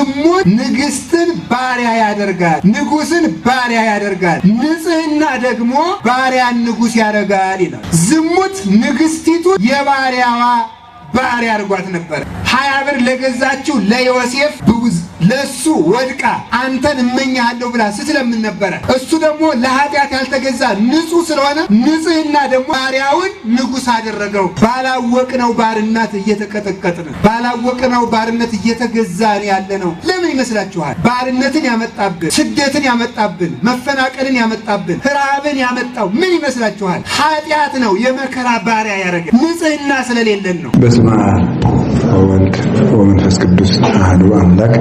ዝሙት ንግስትን ባሪያ ያደርጋል፣ ንጉስን ባሪያ ያደርጋል። ንጽህና ደግሞ ባሪያን ንጉስ ያደርጋል ይላል። ዝሙት ንግስቲቱ የባሪያዋ ባሪያ አድርጓት ነበር። 20 ብር ለገዛችው ለዮሴፍ ብውዝ ለሱ ወድቃ አንተን እመኛለሁ ብላ ስትለምን ነበረ። እሱ ደግሞ ለኃጢአት ያልተገዛ ንጹህ ስለሆነ ንጽህና ደግሞ ባሪያውን ንጉስ አደረገው። ባላወቅነው ባርነት እየተቀጠቀጥን፣ ባላወቅነው ባርነት እየተገዛን ያለ ነው። ለምን ይመስላችኋል? ባርነትን ያመጣብን፣ ስደትን ያመጣብን፣ መፈናቀልን ያመጣብን፣ ረሃብን ያመጣው ምን ይመስላችኋል? ኃጢአት ነው። የመከራ ባሪያ ያደረገ ንጽህና ስለሌለን ነው። በስመ አብ ወወልድ ወመንፈስ ቅዱስ አሐዱ አምላክ።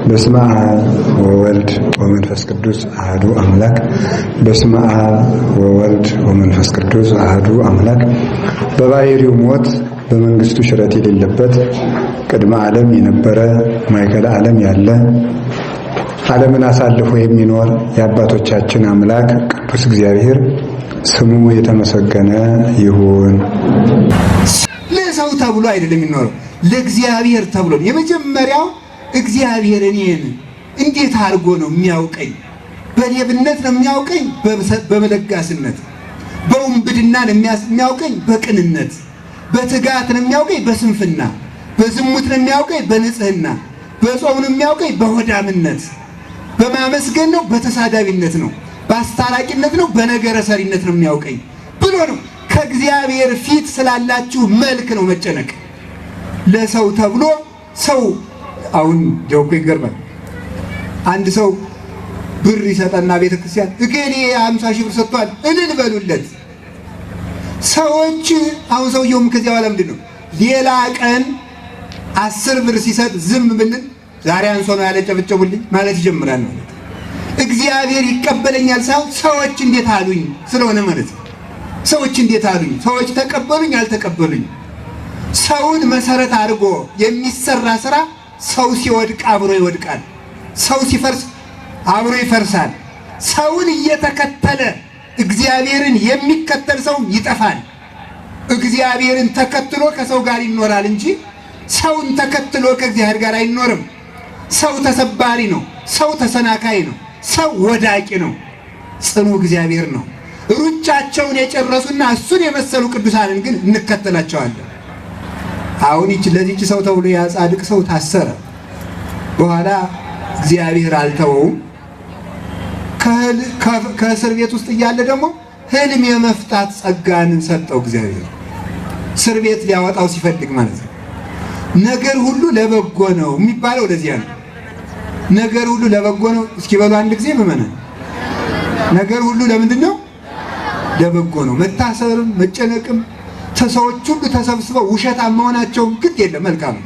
በስመ አብ ወወልድ ወመንፈስ ቅዱስ አሐዱ አምላክ። በስመ አብ ወወልድ ወመንፈስ ቅዱስ አሐዱ አምላክ። በባሕርዩ ሞት በመንግስቱ ሽረት የሌለበት ቅድመ ዓለም የነበረ ማእከለ ዓለም ያለ ዓለምን አሳልፎ የሚኖር የአባቶቻችን አምላክ ቅዱስ እግዚአብሔር ስሙ የተመሰገነ ይሁን። ለሰው ተብሎ አይደለም የሚኖረው፣ ለእግዚአብሔር ተብሎ ነው። የመጀመሪያው እግዚአብሔር እኔን እንዴት አድርጎ ነው የሚያውቀኝ? በሌብነት ነው የሚያውቀኝ? በመለጋስነት፣ በውንብድና ነው የሚያውቀኝ? በቅንነት፣ በትጋት ነው የሚያውቀኝ? በስንፍና፣ በዝሙት ነው የሚያውቀኝ? በንጽህና፣ በጾም ነው የሚያውቀኝ? በሆዳምነት፣ በማመስገን ነው? በተሳዳቢነት ነው? በአስታራቂነት ነው? በነገረ ሰሪነት ነው የሚያውቀኝ ብሎ ነው። ከእግዚአብሔር ፊት ስላላችሁ መልክ ነው መጨነቅ። ለሰው ተብሎ ሰው አሁን ደውኮ ይገርማል። አንድ ሰው ብር ይሰጠና ቤተክርስቲያን እገሌ 50 ሺህ ብር ሰጥቷል እልል በሉለት ሰዎች። አሁን ሰውየውም ከዚያ በኋላ ምንድን ነው ሌላ ቀን 10 ብር ሲሰጥ ዝም ብንል ዛሬ አንሶ ነው ያለጨበጨቡልኝ ማለት ይጀምራል ማለት። እግዚአብሔር ይቀበለኛል ሳይሆን ሰዎች እንዴት አሉኝ ስለሆነ ማለት ነው። ሰዎች እንዴት አሉኝ፣ ሰዎች ተቀበሉኝ አልተቀበሉኝ። ሰውን መሰረት አድርጎ የሚሰራ ስራ ሰው ሲወድቅ አብሮ ይወድቃል። ሰው ሲፈርስ አብሮ ይፈርሳል። ሰውን እየተከተለ እግዚአብሔርን የሚከተል ሰው ይጠፋል። እግዚአብሔርን ተከትሎ ከሰው ጋር ይኖራል እንጂ ሰውን ተከትሎ ከእግዚአብሔር ጋር አይኖርም። ሰው ተሰባሪ ነው። ሰው ተሰናካይ ነው። ሰው ወዳቂ ነው። ጽኑ እግዚአብሔር ነው። ሩጫቸውን የጨረሱና እሱን የመሰሉ ቅዱሳንን ግን እንከተላቸዋለን። አሁን ይች ለዚች ሰው ተብሎ ያ ጻድቅ ሰው ታሰረ። በኋላ እግዚአብሔር አልተወውም። ከእስር ቤት ውስጥ እያለ ደግሞ ህልም የመፍታት ጸጋን ሰጠው እግዚአብሔር። እስር ቤት ሊያወጣው ሲፈልግ ማለት ነው። ነገር ሁሉ ለበጎ ነው የሚባለው ለዚያ ነው። ነገር ሁሉ ለበጎ ነው። እስኪ በሉ አንድ ጊዜ ምእመናን፣ ነገር ሁሉ ለምንድን ነው? ለበጎ ነው። መታሰርም መጨነቅም ሰዎች ሁሉ ተሰብስበው ውሸታም መሆናቸውም ግድ የለም መልካም ነው።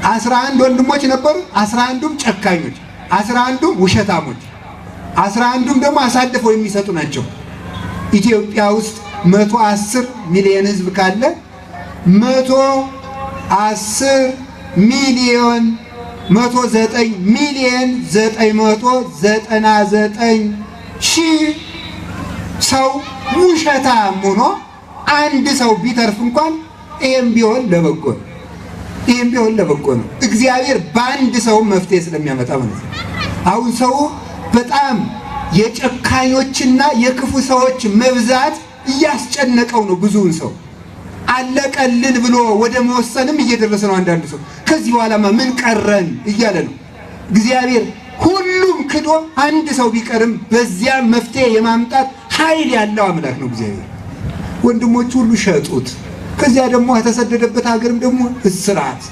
11 ወንድሞች ነበሩ። 11ዱም ጨካኞች፣ 11ዱም ውሸታሞች፣ 11ዱም ደግሞ አሳልፈው የሚሰጡ ናቸው። ኢትዮጵያ ውስጥ 110 ሚሊዮን ህዝብ ካለ 110 ሚሊዮን 109 ሚሊዮን 999 ሺህ ሰው ውሸታም ሆኖ አንድ ሰው ቢተርፍ እንኳን ይሄም ቢሆን ለበጎ ነው። ይሄም ቢሆን ለበጎ ነው። እግዚአብሔር በአንድ ሰው መፍትሄ ስለሚያመጣ ማለት ነው። አሁን ሰው በጣም የጨካኞችና የክፉ ሰዎች መብዛት እያስጨነቀው ነው። ብዙውን ሰው አለቀልን ብሎ ወደ መወሰንም እየደረሰ ነው። አንዳንዱ ሰው ከዚህ በኋላማ ምን ቀረን እያለ ነው። እግዚአብሔር ሁሉም ክዶ አንድ ሰው ቢቀርም በዚያ መፍትሄ የማምጣት ኃይል ያለው አምላክ ነው እግዚአብሔር። ወንድሞቹ ሁሉ ሸጡት። ከዚያ ደግሞ ከተሰደደበት ሀገርም ደግሞ እስራት።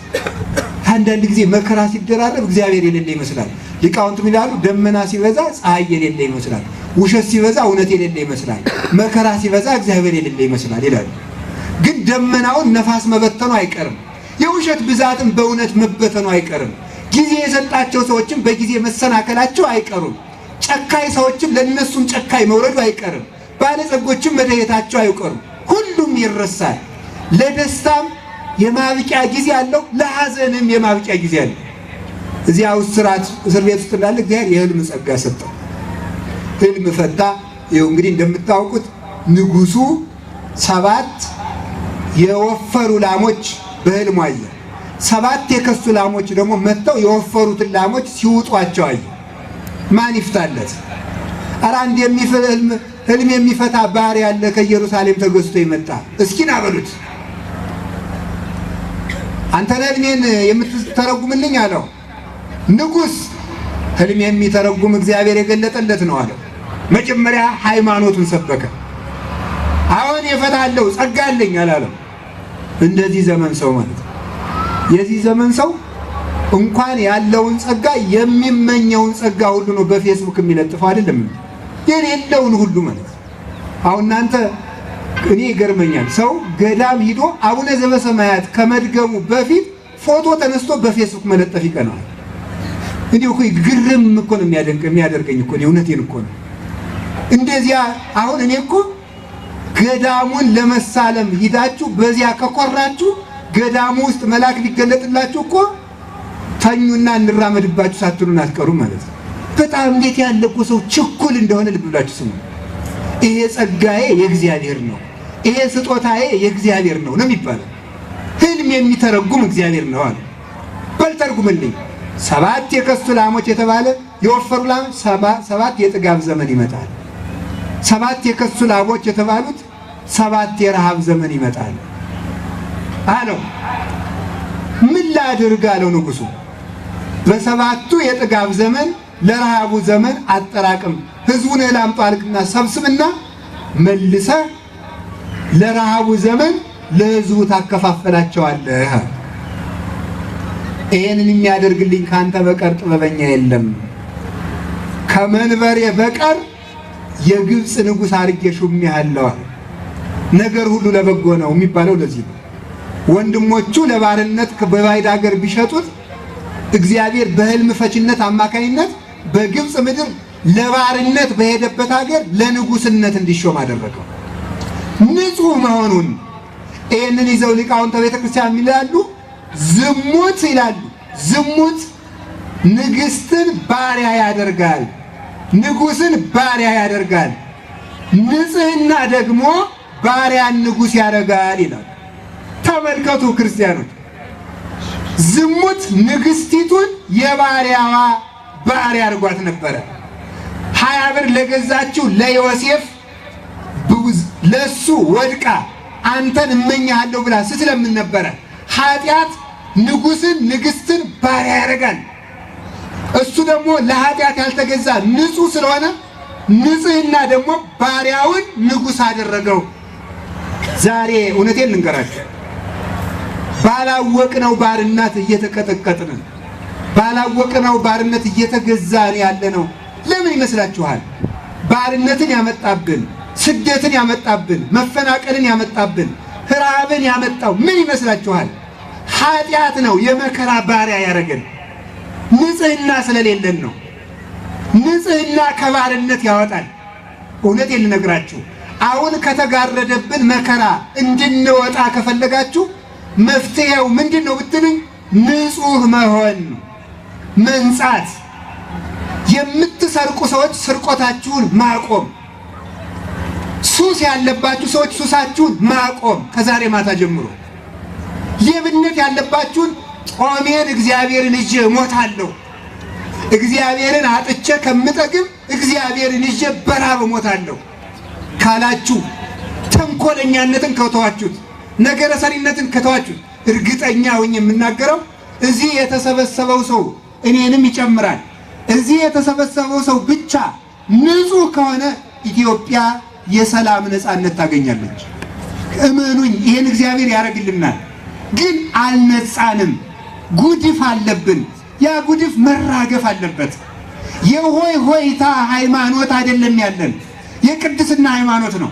አንዳንድ ጊዜ መከራ ሲደራረብ እግዚአብሔር የሌለ ይመስላል። ሊቃውንት ምን ይላሉ? ደመና ሲበዛ ፀሐይ የሌለ ይመስላል፣ ውሸት ሲበዛ እውነት የሌለ ይመስላል፣ መከራ ሲበዛ እግዚአብሔር የሌለ ይመስላል ይላሉ። ግን ደመናውን ነፋስ መበተኑ አይቀርም። የውሸት ብዛትም በእውነት መበተኑ አይቀርም። ጊዜ የሰጣቸው ሰዎችም በጊዜ መሰናከላቸው አይቀሩም። ጨካኝ ሰዎችም ለነሱም ጨካኝ መውረዱ አይቀርም። ባለጸጎችም መደየታቸው አይቀሩም። ሁሉም ይረሳል። ለደስታም የማብቂያ ጊዜ አለው፣ ለሐዘንም የማብቂያ ጊዜ አለው። እዚያ እስራት እስር ቤት ውስጥ እንዳለ እግዚአብሔር የህልም ጸጋ ሰጠው። ህልም ፈታ። ይኸው እንግዲህ እንደምታውቁት ንጉሱ 7 የወፈሩ ላሞች በህልሙ አየ። ሰባት የከሱ ላሞች ደግሞ መጥተው የወፈሩትን ላሞች ሲውጧቸው አየ። ማን ይፍታለት? ኧረ አንድ ህልም የሚፈታ ባሪያ ያለ ከኢየሩሳሌም ተገዝቶ የመጣ እስኪ ና በሉት። አንተ ነህ ህልሜን የምትተረጉምልኝ አለው። ንጉሥ ህልም የሚተረጉም እግዚአብሔር የገለጠለት ነው አለው። መጀመሪያ ሃይማኖቱን ሰበከ። አሁን የፈታለው ጸጋ አለኝ አላለም። እንደዚህ ዘመን ሰው ማለት ነው። የዚህ ዘመን ሰው እንኳን ያለውን ጸጋ የሚመኘውን ጸጋ ሁሉ ነው በፌስቡክ የሚለጥፈው፣ አይደለም የሌለውን ሁሉ ማለት ነው። አሁን እናንተ እኔ ይገርመኛል። ሰው ገዳም ሂዶ አቡነ ዘበሰማያት ከመድገሙ በፊት ፎቶ ተነስቶ በፌስቡክ መለጠፍ ይቀናዋል። እንዲሁ እኮ ግርም እኮ ነው የሚያደርገኝ እኮ እውነቴን እኮ ነው። እንደዚያ አሁን እኔ እኮ ገዳሙን ለመሳለም ሂዳችሁ በዚያ ከኮራችሁ ገዳሙ ውስጥ መልአክ ቢገለጥላችሁ እኮ ተኙና እንራመድባችሁ ሳትሉን አትቀሩም ማለት ነው። በጣም እንዴት ያለ እኮ ሰው ችኩል እንደሆነ ልብ ብላችሁ ስሙ። ይሄ ጸጋዬ የእግዚአብሔር ነው፣ ይሄ ስጦታዬ የእግዚአብሔር ነው ነው የሚባለው። ህልም የሚተረጉም እግዚአብሔር ነው አለ። በል ተርጉምልኝ። ሰባት የከሱ ላሞች የተባለ የወፈሩ ላሞች ሰባት የጥጋብ ዘመን ይመጣል። ሰባት የከሱ ላሞች የተባሉት ሰባት የረሃብ ዘመን ይመጣል አለው። ምን ላድርግ አለው ንጉሱ። በሰባቱ የጥጋብ ዘመን ለረሃቡ ዘመን አጠራቅም፣ ህዝቡን እህል አምጡ አልክና ሰብስብና መልሰህ ለረሃቡ ዘመን ለህዝቡ ታከፋፈላቸዋለህ። ይሄንን የሚያደርግልኝ ካንተ በቀር ጥበበኛ የለም፣ ከመንበሬ በቀር የግብፅ ንጉሥ አድርጌ ሹሜሃለሁ። ነገር ሁሉ ለበጎ ነው የሚባለው ለዚህ ነው። ወንድሞቹ ለባርነት በባዕድ ሀገር ቢሸጡት እግዚአብሔር በህልም ፈችነት አማካኝነት በግብፅ ምድር ለባርነት በሄደበት ሀገር ለንጉስነት እንዲሾም አደረገው። ንጹህ መሆኑን ይህንን ይዘው ሊቃውንተ ቤተክርስቲያን ይላሉ፣ ዝሙት ይላሉ። ዝሙት ንግስትን ባሪያ ያደርጋል፣ ንጉስን ባሪያ ያደርጋል። ንጽህና ደግሞ ባሪያን ንጉስ ያደርጋል ይላል። ተመልከቱ ክርስቲያኖች፣ ዝሙት ንግስቲቱን የባሪያዋ ባሪያ አድርጓት ነበረ። 20 ብር ለገዛችው ለዮሴፍ ለሱ ወድቃ አንተን እመኛለሁ ብላ ስትለምን ነበረ። ኃጢአት ንጉስን ንግስትን ባሪያ ያደርጋል። እሱ ደግሞ ለኃጢአት ያልተገዛ ንጹህ ስለሆነ ንጽህና ደግሞ ባሪያውን ንጉስ አደረገው። ዛሬ እውነቴን ልንገራችሁ፣ ባላወቅነው ባርነት እየተቀጠቀጥን፣ ባላወቅነው ባርነት እየተገዛን ያለ ነው። ለምን ይመስላችኋል? ባርነትን ያመጣብን፣ ስደትን ያመጣብን፣ መፈናቀልን ያመጣብን፣ ረሃብን ያመጣው ምን ይመስላችኋል? ኃጢአት ነው። የመከራ ባሪያ ያደረገን ንጽህና ስለሌለን ነው። ንጽህና ከባርነት ያወጣል። እውነቴን ልነግራችሁ አሁን ከተጋረደብን መከራ እንድንወጣ ከፈለጋችሁ መፍትሄው ምንድን ነው ብትሉኝ፣ ንጹህ መሆን፣ መንጻት። የምትሰርቁ ሰዎች ስርቆታችሁን ማቆም፣ ሱስ ያለባችሁ ሰዎች ሱሳችሁን ማቆም ከዛሬ ማታ ጀምሮ፣ ሌብነት ያለባችሁን ጦሜን እግዚአብሔርን ይዤ እሞታለሁ፣ እግዚአብሔርን አጥቼ ከምጠግብ እግዚአብሔርን ይዤ በራብ እሞታለሁ ካላችሁ፣ ተንኮለኛነትን ከተዋችሁት፣ ነገረ ሰሪነትን ከተዋችሁት፣ እርግጠኛ ሆኜ የምናገረው እዚህ የተሰበሰበው ሰው እኔንም ይጨምራል። እዚህ የተሰበሰበው ሰው ብቻ ንጹህ ከሆነ ኢትዮጵያ የሰላም ነፃነት ታገኛለች። እመኑኝ፣ ይሄን እግዚአብሔር ያደርግልናል። ግን አልነጻንም። ጉድፍ አለብን። ያ ጉድፍ መራገፍ አለበት። የሆይ ሆይታ ሃይማኖት አይደለም ያለን፣ የቅድስና ሃይማኖት ነው።